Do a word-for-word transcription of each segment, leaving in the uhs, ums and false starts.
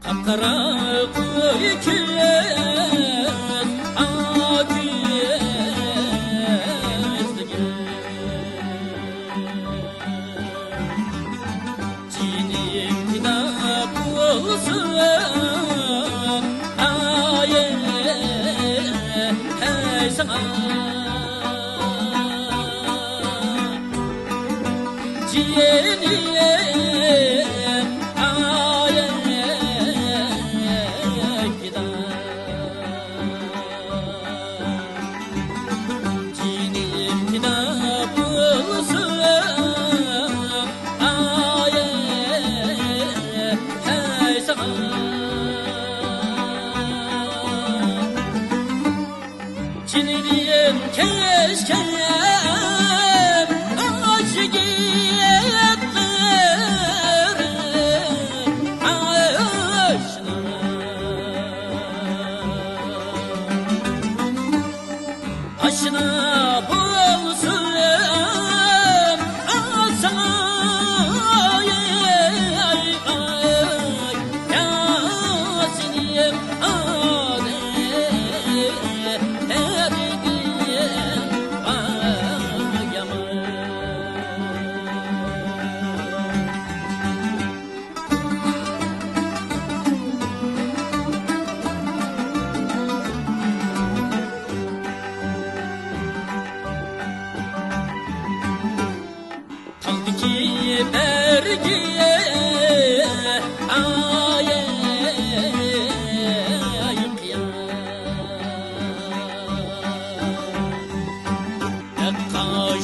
قارا قوي كۆز، ئاق كۆزلۈك. جېنىم پىدا بولسۇن، ئاي، ھەي ساڭا. جېنىم، ئاي، پىدا. جېنىم پىدا بولسۇن، ئاي، ھەي ساڭا. جېنىم كەچكەن ئاشۇ يىگىتلىرىم، ئاشۇ ئاشنا بولسۇن ساڭا، ئاي، ئاي، ياسىنىم، ئاي، دەردىم، ئاي، يامان. تاغدىكى بەرگى، ئاي، قىيا.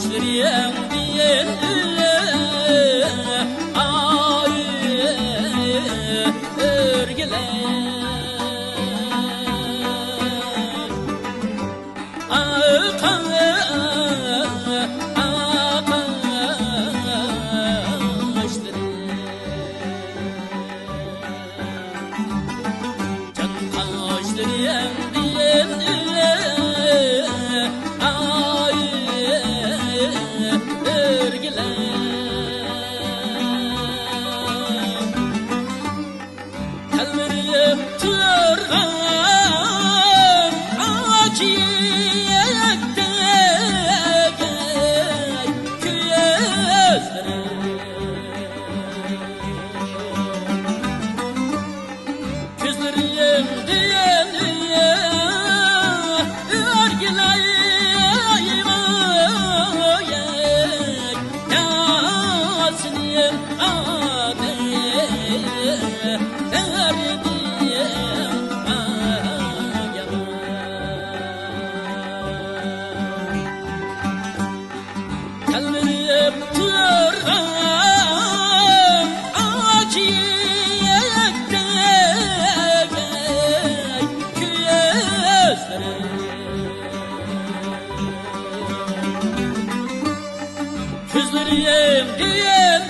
قاشلىرىڭدىن ئاي ئۆرگىلەپ ئاقار، ئاقار قاشلىرىڭ. جان قاشلىرىڭدىن ئاي ئۆرگىلەپ، تەلمۈرۈپ تۇرغان ئاچچىقتەك كۆزلىرىڭ. كۆزلىرىمدىن ئۆرگىلەيمەن، ياسىنىم ئادەم دەردىم ئايامان. تەلمۈرۈپ تۇرغان ئاچچىقتەك كۆزلىرىم. كۆزلىرىمدىن